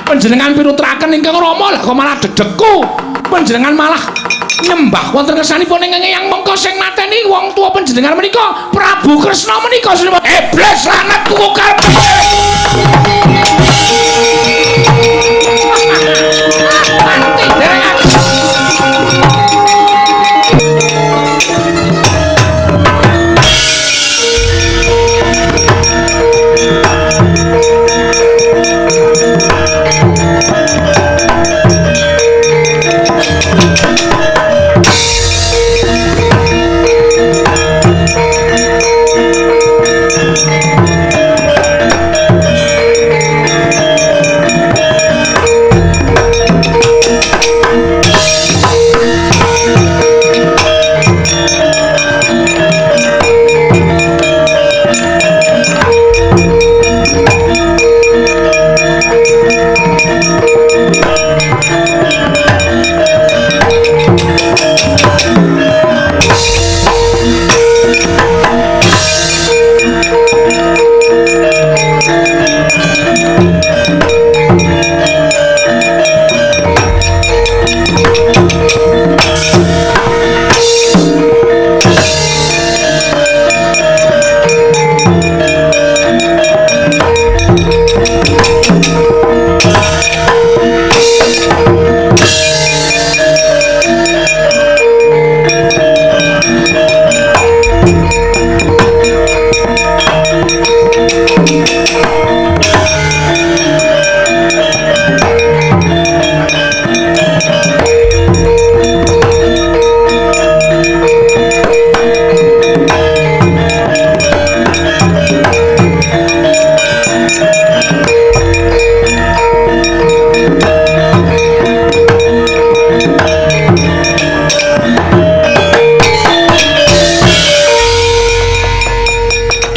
Panjenengan pirutraken ingkang Rama lah kok malah dedekku. Panjenengan malah nyembah wonten kersanipun ingkang Eyang mongko sing mateni wong tuwa panjenengan menika Prabu Kresna menika iblis laknat kuku karep. Mati dereng aku.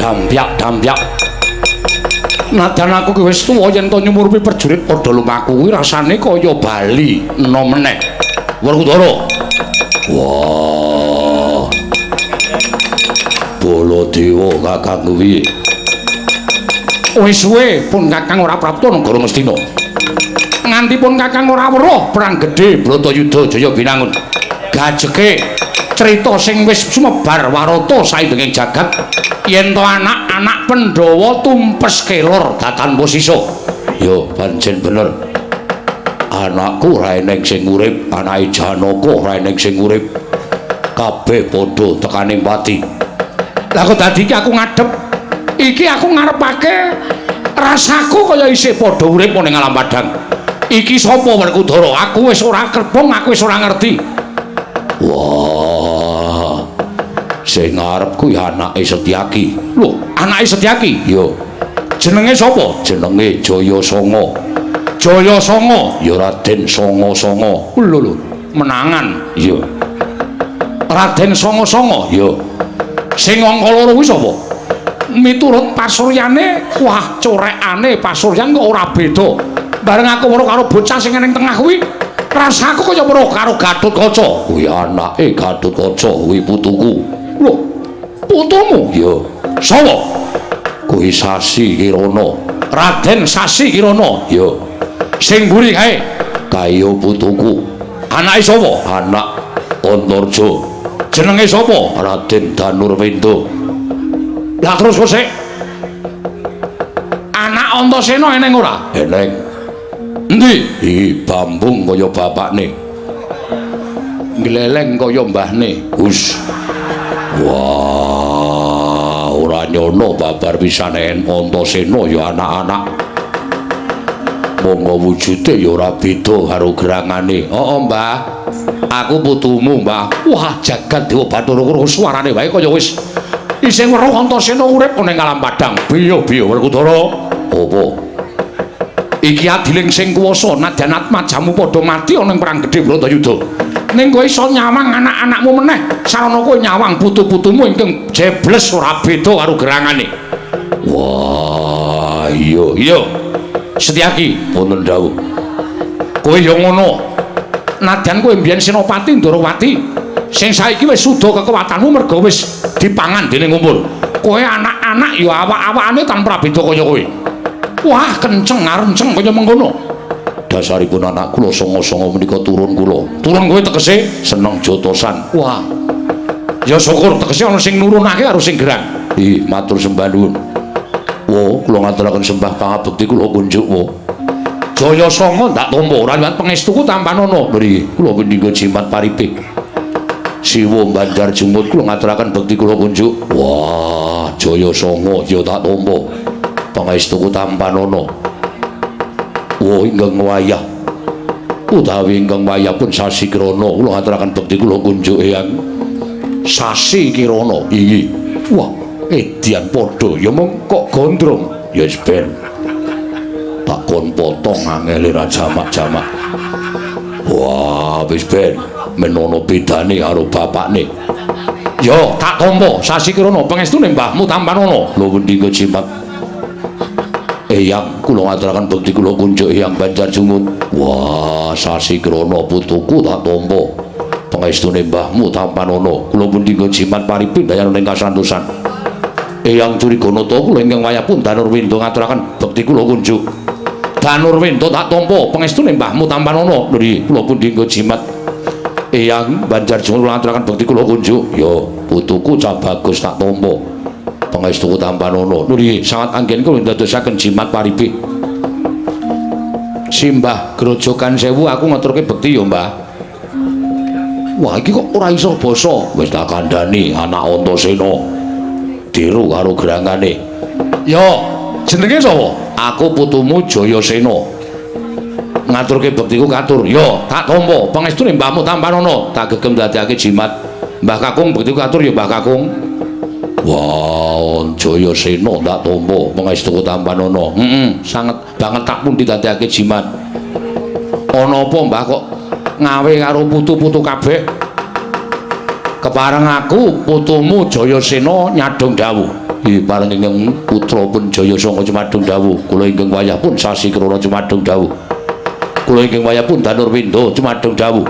Dampiak-dampiak. Nadyan aku ki wis tuwa yen to nyumurupi prajurit padha lumaku kuwi rasane kaya bali enom meneh. Werkudara. Wah. Baladewa Kakang kuwi. Wis suwe pun Kakang ora prapta negara Ngastina. Nganti pun Kakang ora weruh perang gedhe Bratayuda Jaya Binangun. Gajeke crita sing wis sumebar warata saindenging jagat yen to anak-anak Pandhawa tumpes kelor datan posisa. Ya pancen bener. Anakku ora eneng sing urip, anake Janaka ora eneng sing urip. Kabeh padha tekaning pati. Lah kok dadi iki aku ngadep, iki aku ngarepake rasaku kaya isih padha urip ning alam padang. Iki sapa Werkudara? Aku wis ora krebong, aku wis ora ngerti. Wah. Sing ngarep kuwi anake Setyaki. Lho, anake Setyaki? Ya. Jenenge sapa? Jenenge Jayasanga. Jayasanga ya Raden Sanga-sanga. Lho lho, menangan. Iya. Raden Sanga-sanga? Ya. Sing angka loro kuwi sapa? Miturut pasuryane, wah corekane pasuryan kok ora beda. Bareng aku weruh karo bocah sing ning tengah kuwi, rasaku kaya weruh karo Gatotkaca. Kuwi anake Gatotkaca, kuwi putuku. Lho, putumu? Ya. Sapa? Kuwi Sasi Kirana. Raden Sasi Kirana. Ya. Sing mburi kae? Kae putuku. Anake sapa? Anak Antarja. Jenenge sapa? Raden Danurwenda. Lah terus kok sik? Anak Antasena eneng ora? Eneng. Endi? Iki bambung kaya bapakne. Gleleng kaya mbahne. Hus. Wah, ora nyono babar pisan Antasena ya anak-anak. Monggo wujude ya ora beda karo gerangane. Heeh, Mbah. Aku putumu, Mbah. Wah, jagat Dewa Bathara krungu suarane wae kaya wis isih weruh Antasena urip ning alam padang. Biyo-biyo Werkudara. Apa? Iki adiling sing kuwasa nadyan atmajamu padha mati ana ing perang gedhe Bratayuda. Ning kowe iso nyawang anak-anakmu meneh, sarana kowe nyawang putu-putumu ingkang jebles ora beda karo gerangane. Wah, iya iya. Setyaki, wonten dawuh. Kowe ya ngono. Nadyan kowe mbiyen Senopati Ndorowati, sing saiki wis suda kekuatanmu merga wis dipangan dening umur. Kowe anak-anak ya awak-awakane tanpa beda kaya kowe. Wah, kenceng arenceng kaya mengkono. Dasaripun anak kula sanga-sanga menika turun kula. Turun kowe tegese seneng jotosan. Wah. Ya syukur tegese ana sing nurunake karo sing gerang. Ih, matur sembah nuwun. Wo, kula ngaturaken sembah pangabekti kula kunjuk wo. Jaya Sanga ndak tampa ora liwat pangestuku tampanana. Nggih, kula pendhingga jimat paripih. Siwa Banjar Jungut kula ngaturaken bekti kula kunjuk. Wah, Jaya Sanga ya tak tampa. Pangestuku tampanana. Wo ingkang wayah. Utawi ingkang wayah pun Sasi Kirana kula ngaturaken bekti kula kunjuk Eyang. Sasi Kirana inggih. Wah, edian padha ya mung kok gondrong. Ya wis ben. Tak kon potong angele ra jamak-jamak. Wah, wis ben menono bedane karo bapakne. Yo, tak tampa Sasi Kirana pangestune mbahmu tampanana. Lho wendika jimat. Eyang kula ngaturaken bekti kula kunjuk Eyang Banjar Jungut. Wah, Sasi Kirana putuku tak tampa. Pangestune mbahmu tampanana. Kula wendika jimat paripin dayana ing kasantosan. Eyang Curiganata kula ingkang wayah pun Danurwenda ngaturaken bekti kula kunjuk. Danurwenda tak tampa pangestune mbahmu tampanana. Nggih, kula pundi jimat. Eyang Banjar Jungut kula ngaturaken bekti kula kunjuk. Ya, putuku Cah Bagus tak tampa. Pangestuku tampanana. Nggih, sangat anggen kula ndadosaken jimat paripih. Simbah Grojogan Sewu aku ngaturke bekti ya, Mbah. Wah, iki kok ora iso basa. Wis tak kandhani anak Antasena. Tiru karo gerangane. Yo, jenenge sapa? Aku putumu Jayasena. Ngaturke bektiku katur. Yo, tak tampa. Pangestune mbahmu tampanana. Tak gegem dadekake jimat. Mbah Kakung bektiku katur ya Mbah Kakung. Wah, Jayasena tak tampa. Pangestuku tampanana. Heeh, sanget banget tak pundi dadekake jimat. Ana apa Mbah kok ngawe karo putu-putu kabeh? Kepareng aku putumu Jayasena nyadhong dawuh. Nggih, pareng ingkang putra pun Jayasanga cumadung dawuh. Kula ingkang wayah pun Sasi Kirana cumadung dawuh. Kula ingkang wayah pun Danurwenda cumadung dawuh.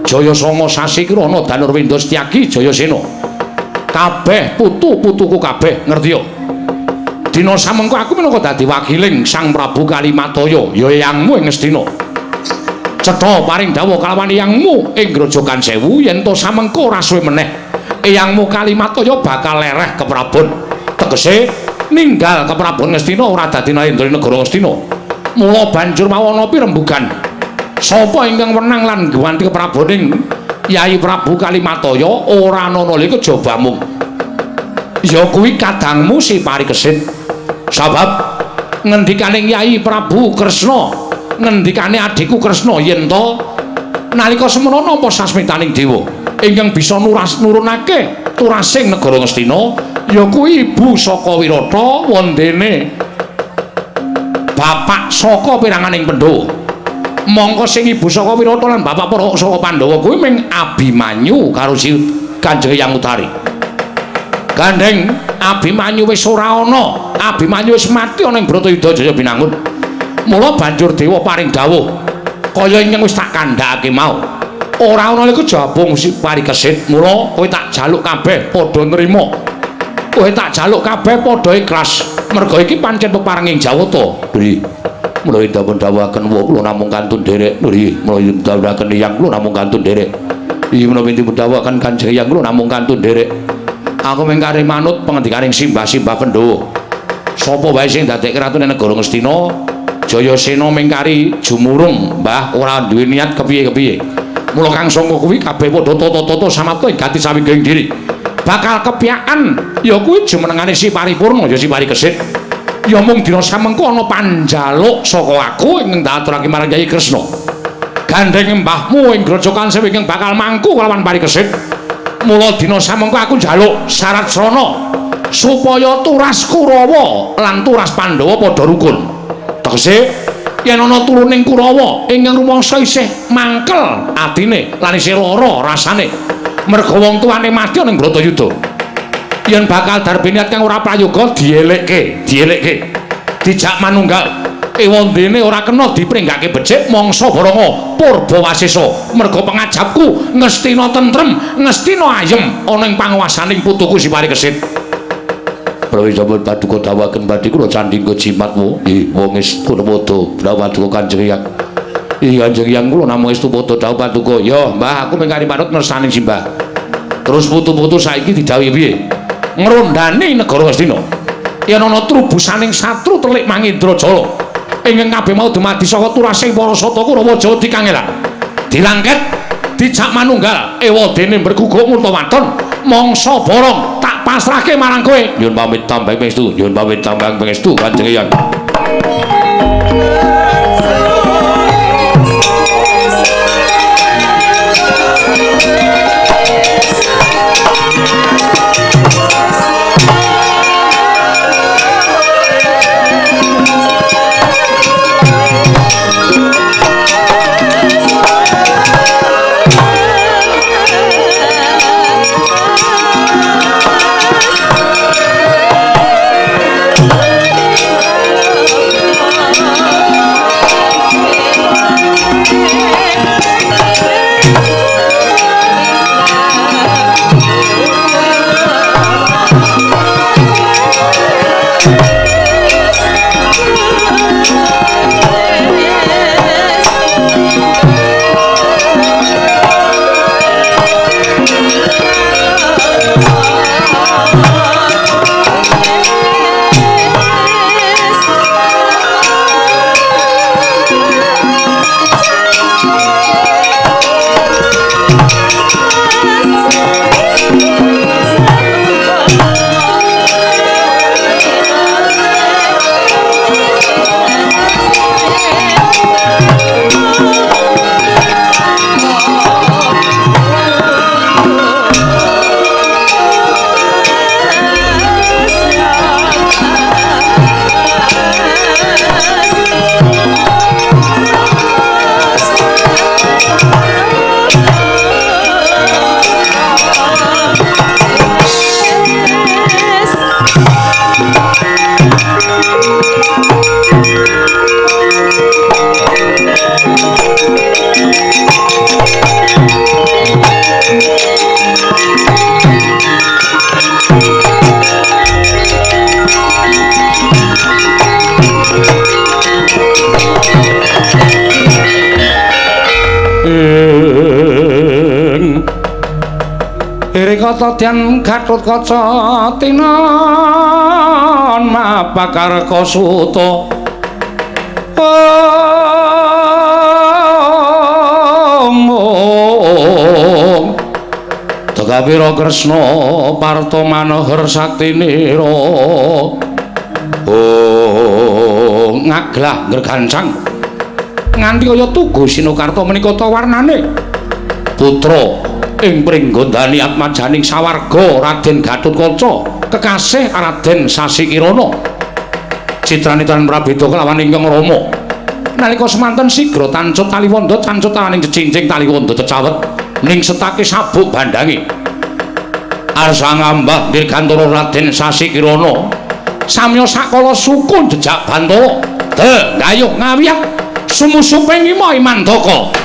Jayasanga Sasi Kirana Danurwenda Setyaki Jayasena. Kabeh putu-putuku kabeh ngerti ya? Dina samengko aku minangka dadi wakiling Sang Prabu Kalimataya, ya eyangmu ing Ngastina. Cetha paring dawuh kalawan eyangmu ing Grojogan Sewu yen to samengko ora suwe meneh eyangmu Kalimataya bakal lereh keprabon. Tegese ninggal keprabon Ngastina ora dadi narendra negara Ngastina. Mula banjur mawana pirembugan. Sapa ingkang wenang lan ngganti kepraboning Yai Prabu Kalimataya ora ana nalika kejaba mung ya kuwi kadangmu si Parikesit. Sabab ngendikaning Yai Prabu Kresna, ngendikane adhiku Kresna yen to nalika semana nampa sasmitaning dewa ingkang bisa nurunake turasing negara Ngastina ya kuwi Ibu Saka Wirata wondene bapak saka piranganing Pandhawa. Mongko sing Ibu Saka Wirata lan bapak para saka Pandhawa kuwi ming Abimanyu karo si Kanjeng Hyang Utari. Gandeng Abimanyu wis ora ana, Abimanyu wis mati ana ing Bratayuda Jaya Binangun. Mula banjur dewa paring dawuh kaya ingkang wis tak kandhakake mau. Ora ana iku jabung si Parikesit, mula kowe tak jaluk kabeh padha nrima. Kowe tak jaluk kabeh padha ikhlas. Merga iki pancen peparenging Jawata. Nggih. Mula dipun dawuhaken wa kula namung kantun nderek. Nggih, mula dawuhaken eyang kula namung kantun nderek. Iya menawi dipun dawuhaken Kanjeng Eyang kula namung kantun nderek. Aku mung kari manut pangandikaning simbah-simbah Pandhawa. Sapa wae sing dadekke ratune negara Ngastina, Jayasena mung kari jumurung, Mbah, ora duwe niat kepiye-kepiye. Mula kang sanga kuwi kabeh padha tata-tata samapta ing gati sawinggaing diri. Bakal kepiyakan ya kuwi jumenengane si Paripurna ya si Parikesit. Ya mung dina samengko ana panjaluk saka aku ingkang tak aturake marang Kyai Kresna. Gandeng mbahmu ing Grojogan Sewu ingkang bakal mangku kelawan Parikesit. Mula dina samengko aku njaluk syarat srana supaya turas Kurawa lan turas Pandhawa padha rukun. Tegese yen ana turuning Kurawa ingkang rumangsa isih mangkel atine lan isih lara rasane merga wong tuane mati ana ing Bratayuda. Yen bakal darbe niat kang ora prayoga dielekke, dielekke. Dijak manunggal. Ewandene ora kena dipringgake becik mangsa baranga purba wasesa. Merga pangajapku Ngastina tentrem, Ngastina ayem ana ing panguwasaning putuku si Parikesit. Prawi sampun paduka dawuhaken badhe kula candhingga jimat wo. Nggih, wong wis padha dawuh paduka Kanjeng Hyang. Iya Kanjeng Hyang kula namung estu padha dawuh paduka. Ya Mbah aku mung kari manut nersane Simbah. Terus putu-putu saiki didhawuhi piye? Ngrondani negara Ngastina. Yen ana trubusaning satru telik Mangindrajala. Ingkang kabeh mau dumadi saka turasing para sata Kurawa Jawa dikangelan. Dilangket dijak manunggal ewadene berguguk murta waton mangsa borong tak pasrahke marang kowe. Nyuwun pamit tambah pangestu, nyuwun pamit tambah pangestu Kanjeng Hyang. Kata dian Gatotkaca tinon mapakarka suta om Tegawira Kresna Parta Manohar saktinira om ngaglah ngregancang nganti kaya tugu Sinokarta menika ta warnane putra ing pringgondani atmajaning sawarga Raden Gatotkaca kekasih Raden Sasikirana citranipun prabeda kelawan ingkang rama nalika semanten sigra tancut taliwonda tancut tananing cecincing taliwonda cecawet ning setake sabuk bandange arsa ngambah dirgantara Raden Sasikirana samya sakala suku jejak bantala de gayuh ngawiyak sumusuping ima Imandaka.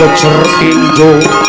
Jejer Indo.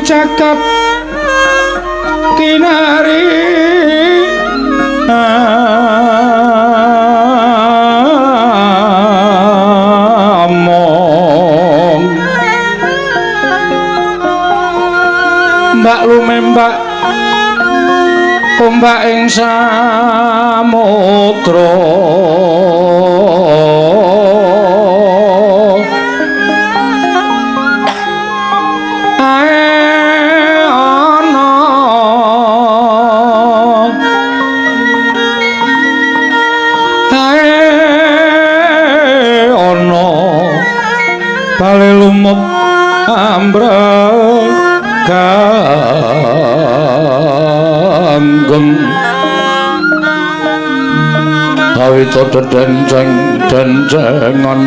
Jagat kinari among mbak lumembak ombak ing samudra ae ana ae ana bale lumut ambrek ganggeng awit dedenceng dencengan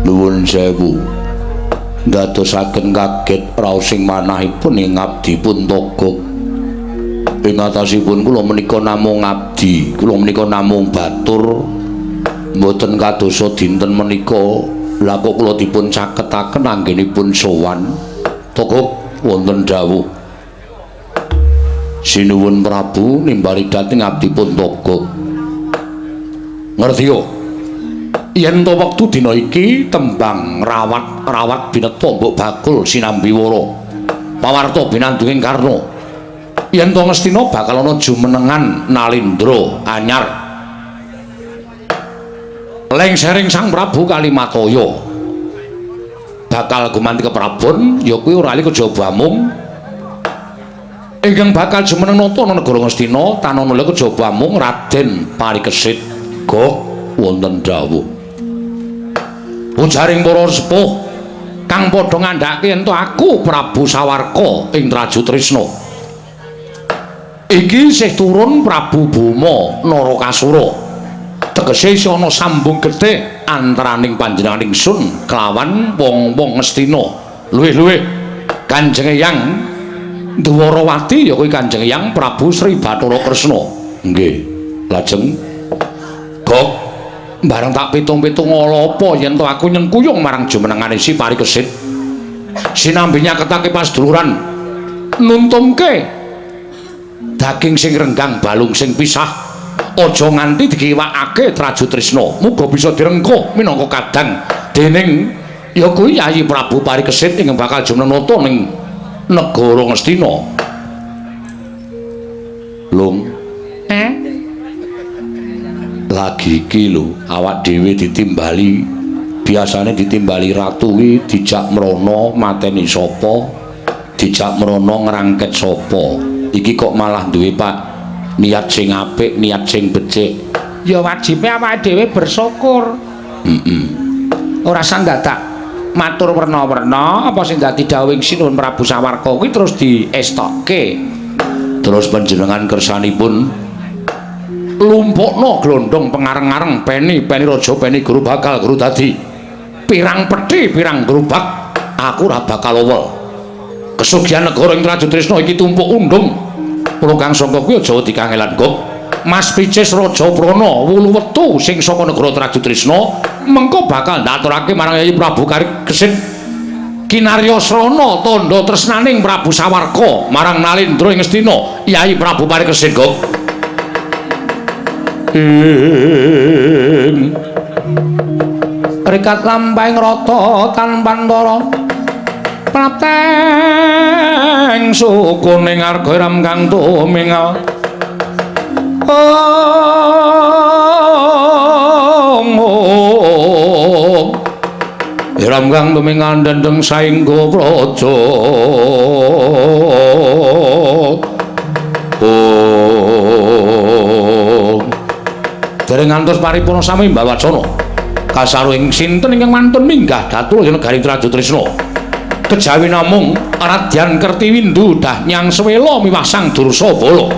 nuwun sewu ndadosaken kaget raosing manahipun ing abdi Togog. Ing atasipun kula menika namung abdi, kula menika namung batur, mboten kadosa dinten menika. Lha kok kula dipun caketaken anggenipun sowan. Togog wonten dawuh. Sinuwun Prabu nimbali dhateng abdi pun Togog. Ngerti yo? Yen to wektu dina iki tembang rawat-rawat bineta mbok bakul sinambi wara. Pawarta binandunging Karna. Yen to Ngastina bakal ana jumenengan Nalindra anyar. Lengsering Sang Prabu Kalimataya bakal gumanti keprabon ya kuwi ora ali kejaba amung ingkang bakal jumeneng nata negara Ngastina tanana lha kejaba amung Raden Parikesit. Gok wonten dawuh. Ujaring para sepuh kang padha ngandhake yen to aku Prabu Sawarka ing Trajutrisna. Iki isih turun Prabu Boma Narakasura. Tegese isih ana sambung getih antaraning panjenengan ingsun kelawan wong-wong Ngastina. Luwih-luwih Kanjeng Eyang Dwarawati ya kuwi Kanjeng Eyang Prabu Sri Bathara Kresna. Nggih. Lajeng gok bareng tak pitung-pitung ala apa yen to aku nyengkuyung marang jumenengane si Parikesit. Sinambi nyaketake paseduluran nuntumke daging sing renggang balung sing pisah aja nganti dikiwakake Trajutrisna. Muga bisa direngkuh minangka kadang dening ya kuwi Yayi Prabu Parikesit ingkang bakal jumeneng nata ning negara Ngastina. Lung lagi iki lho awak dhewe ditimbali, biasane ditimbali ratu ki dijak mrono mateni sapa, dijak mrono ngrangket sapa. Iki kok malah duwe Pak niat sing apik, niat sing becik. Ya wajibe awake dhewe bersyukur. Ora usah dadak matur werna-werna apa sing dadi dawuhing Sinuwun Prabu Sawarka kuwi terus diestokke. Terus panjenengan kersanipun lumpukno glondong pengareng-areng peni-peni raja peni guru bakal guru dadi pirang pethi pirang gerobak aku ora bakal owel. Kesugihan negara ing Trajutrisna iki tumpuk undung. Kula kang sangka kuwi aja dikangelan kok. Mas Picis Raja Prana wulu wetu sing saka negara Trajutrisna mengko bakal ndaturake marang Yayi Prabu Parikesit kinarya srana tandha tresnaning Prabu Sawarka marang Nalindra ing Ngastina Yayi Prabu Parikesit kok. Ing rikat lampahing rata tanpantara prapteng sukuning arga ram kang tumingal ong ram kang tumingal dendeng saengga praja ong dereng ngantos paripurna sami mbawacana kasaru ing sinten ingkang mantun minggah datul negari Trajutrisna. Kejawi namung Radyan Kertiwindu dah nyang Swela miwah Sang Dursabala.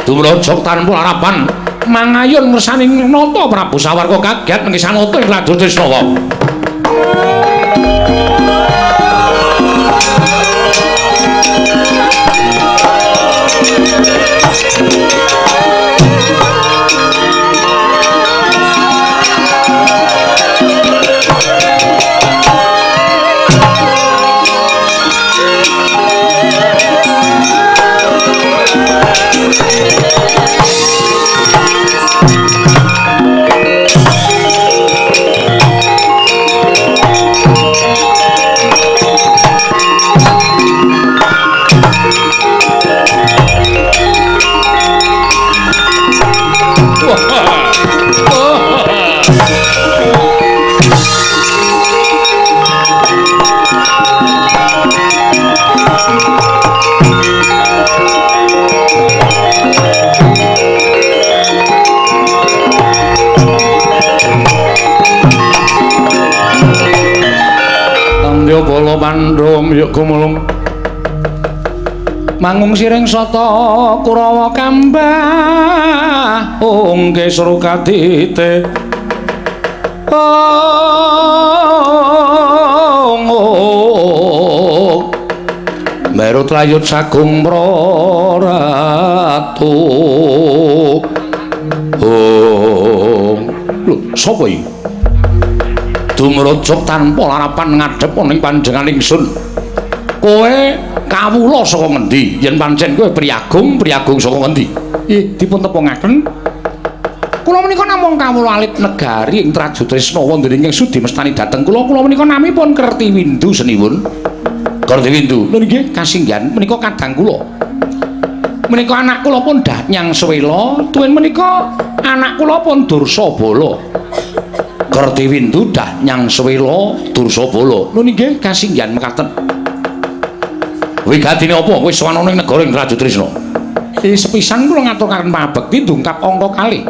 Dumrajak tanpa harapan mangayun ngersaning nata Prabu Sawarka kaget ngisanata ing Trajutrisna. Ya bala Pandhawa ya gumulung mangung siring sata Kurawa kambah ongke srukatite ong merut layut sagung praratu. Oh, lho sapa iki? Dumrujuk tanpa larapan ngadhep ana ing panjenengan ingsun. Kowe kawula saka ngendi? Yen pancen kowe priyagung, priyagung saka ngendi? Ih, dipun tepungaken. Kula menika namung kawula alit negari ing Trajutrisna wonten ingkang sudi mestani dhateng kula. Kula menika namipun Kertiwindu seniwun. Kertiwindu. Lho nggih, kasinggihan menika kadang kula. Menika anak kula pun Danyang Swela, tuwin menika anak kula pun Dursabala. Kertiwindu Danyang Swela Dursabala. Lho nggih, kasinggihan mekaten. Wigatine apa kowe sowan ana ing negara ing Trajutrisna? Sepisan kula ngaturaken pangabekti dungkap angka kalih.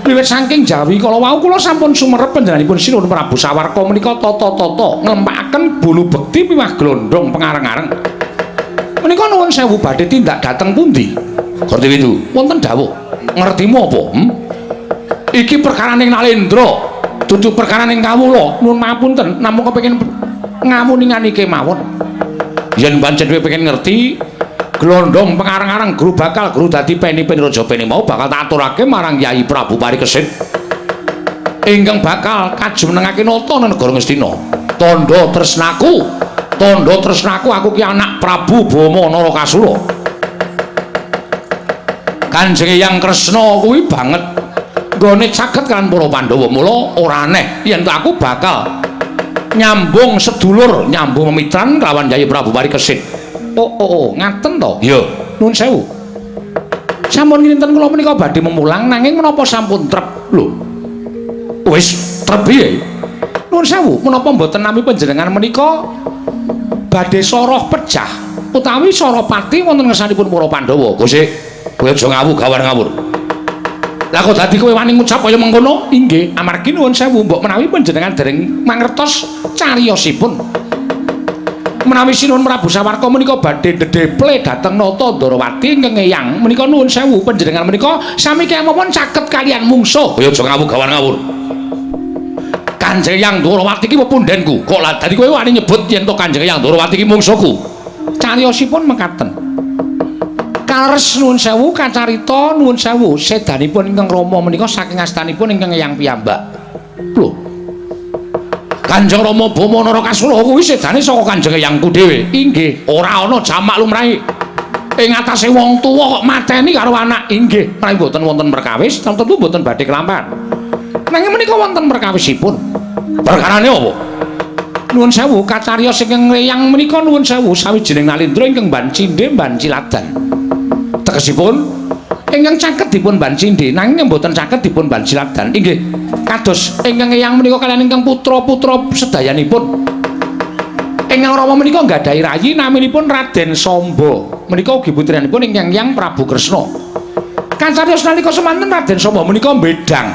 Wiwit saking Jawi kala wau kula sampun sumerep panjenenganipun Sinuwun Prabu Sawarka menika tata-tata nglempakaken bulu bekti miwah glondhong pengareng-areng. Menika nuwun sewu badhe tindak dhateng pundi? Kertiwindu, wonten dawuh. Ngertimu apa? Hmm? Iki perkaraning Nalendra, dudu perkaraning kawula. Nuwun mapunten, namung kepengin ngamuningani kemawon. Yen pancen kowe pengen ngerti glondhong pengareng-areng guru bakal guru dadi peni-peni raja peni mau bakal tak aturake marang Yayi Prabu Parikesit ingkang bakal kajumenengake nata nang negara Ngastina. Tandha tresnaku, tandha tresnaku aku ki anak Prabu Bama Narakasura. Kanjeng Hyang Kresna kuwi banget nggone caket kan para Pandhawa, mula ora aneh yen aku bakal nyambung sedulur, nyambung memitran kelawan Yayi Prabu Parikesit. Oh, oh, oh, ngaten to? Iya, nuwun sewu. Sampun kinten kula menika badhe memulang nanging menapa sampun trep? Lho. Wis trep piye? Nuwun sewu, menapa mboten nami panjenengan menika badhe soroh pejah utawi soropati wonten ngersanipun para Pandhawa? Gusti, kowe aja ngawu gawar ngawur. Lah kok dadi kowe wani ngucap kaya mengkono? Inggih, amargi nuwun sewu mbok menawi panjenengan dereng mangertos cariyosipun. Menawi Sinuwun Prabu Sawarka menika badhe dedeple dhateng Nata Ndorowati ingkang eyang menika nuwun sewu panjenengan menika sami kemawon caket kalian mungsuh. Kowe aja ngawu gawan ngawur. Kanjeng Hyang Ndorowati ki pepundhenku. Kok lah dadi kowe wani nyebut yen to Kanjeng Hyang Ndorowati ki mungsuhku? Cariyosipun mekaten. Kaleres nuwun sewu kacarita nuwun sewu sedanipun ingkang Rama menika saking astanipun ingkang eyang piyambak. Lho. Kanjeng Rama Bama Narakasura kuwi sedane saka Kanjeng Eyangku dhewe. Inggih, ora ana jamak lumrahe. Ing atase wong tuwa kok mateni karo anak. Inggih, menawi mboten wonten perkawis, tentu mboten badhe kelampahan. Nanging menika wonten perkawisipun. Perkarane apa? Nuwun sewu kacariyos ingkang eyang menika nuwun sewu sawijining nalindra ingkang ban cindhe ban ciladan. Tegesipun ingkang caket dipun ban cindhe nanging mboten caket dipun ban ciladan. Inggih, kados ingkang eyang menika kaliyan ingkang putra-putra sedayanipun. Ingkang Rama menika nggadahi rayi naminipun Raden Samba. Menika ugi putranipun ingkang Hyang Prabu Kresna. Kacariyos nalika semanten Raden Samba menika mbedang.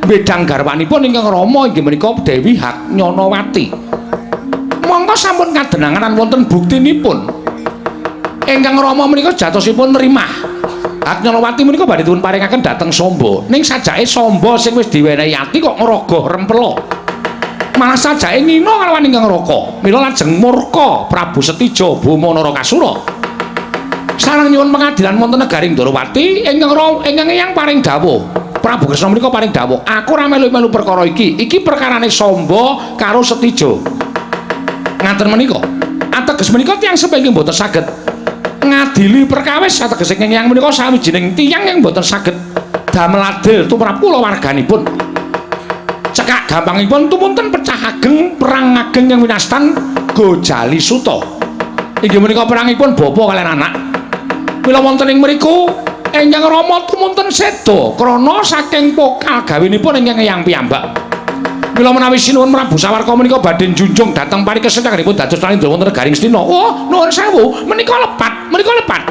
Mbedang garwanipun ingkang Rama inggih menika Dewi Haknyanawati. Mongko sampun kadenangan wonten buktinipun. Ingkang Rama menika jatosipun rimah. Haknyanawati menika badhe dipun paringaken dhateng Samba. Ning sajake Samba sing wis diwenehi ati kok ngrogoh rempela. Malah sajake ngina kalawan ingkang Raka. Mila lajeng murka Prabu Setija Bama Narakasura. Sareng nyuwun pengadilan wonten negari Ndorowati ingkang ingkang eyang paring dawuh. Prabu Kresna menika paring dawuh, aku ora melu-melu perkara iki. Iki perkarane Samba karo Setija. Ngaten menika. Ateges menika tiyang sepenging mboten saged ngadili perkawis, ateges ingkang eyang menika sawijining tiyang yang mboten saged damel adil tumrap kula warganipun. Cekak gampangipun tumunten pecah ageng perang ageng yang winastan Gojali Suta. Inggih menika perangipun bapa kaliyan anak. Mila wonten ing mriku ingkang Rama tumunten seda krana saking pokal gawinipun ingkang eyang piyambak. Mila menawi Sinuwun Prabu Sawarka menika badhe njunjung dhateng parikesit anggenipun dados nalindra wonten negari Ngastina. Oh, nuwun sewu, menika lepat, menika lepat.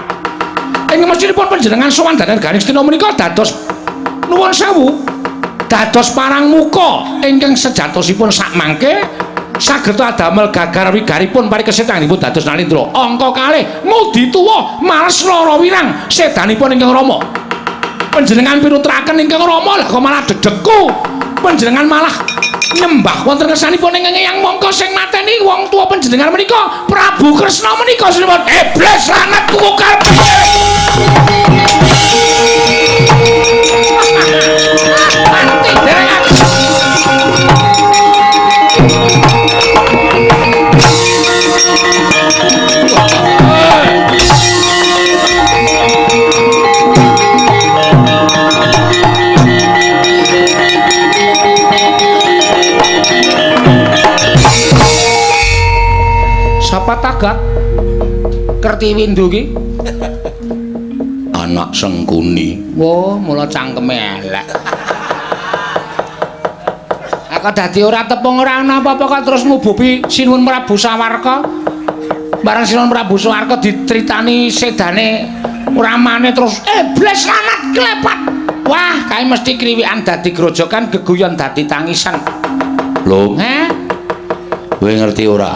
Ing mestinipun panjenengan sowan dhateng negari Ngastina menika dados nuwun sewu, dados parang muka ingkang sejatosipun sakmangke Saged adamel gagar wigaripun parikesit anggenipun dados Nalindra. Angka kalih ngudi tuwa males lara wirang sedanipun ingkang Rama. Panjenengan pinutraken ingkang Rama lah kok malah dedekku. Panjenengan malah nyembah wonten ngersanipun ingkang Eyang mongko sing mateni wong tuwa panjenengan menika Prabu Kresna menika sinipun iblis lanat kuku karep. Mati dereng aku. Sapa tagak? Kertiwindu ki? Anak Sengkuni. Wo, mula cangkeme elek. Aku dadi ora tepung ora ana apa-apa kok terus ngububi Sinuwun Prabu Sawarka. Bareng Sinuwun Prabu Sawarka dicritani sedane ramane terus iblis lanat klepat. Wah, kae mesti kriwikan dadi grojokan, geguyon dadi tangisan. Lho, Heh? Kowe ngerti ora?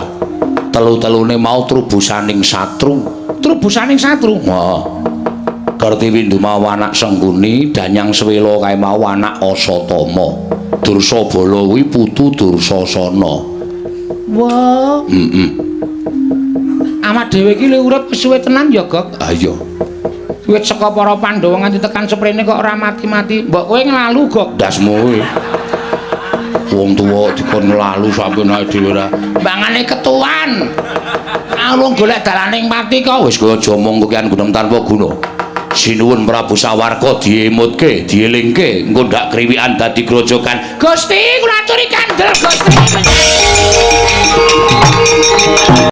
Telu-telune mau trubusaning satru. Trubusaning satru? Heeh. Kertiwindu mau anak Sengkuni, Danyang Swela kae mau anak Asatama. Dursabala kuwi putu Dursasana. Wah. Heeh. Awak dhewe iki le urip suwe tenan ya, Gok. Ha iya. Wit saka para Pandhawa nganti tekan seprene kok ora mati-mati. Mbok kowe nglalu, Gok. Ndasmu kowe. Wong tuwa dikon nglalu sampe naik dhewe ora. Mbangane ketuan. Aku golek dalaning pati kok. Wis kowe aja omong kokean gunung tanpa guna. Sinuwun Prabu Sawarka diemutke, dielingke, engko ndak kriwikan dadi grojokan. Gusti, kula aturi kandel Gusti.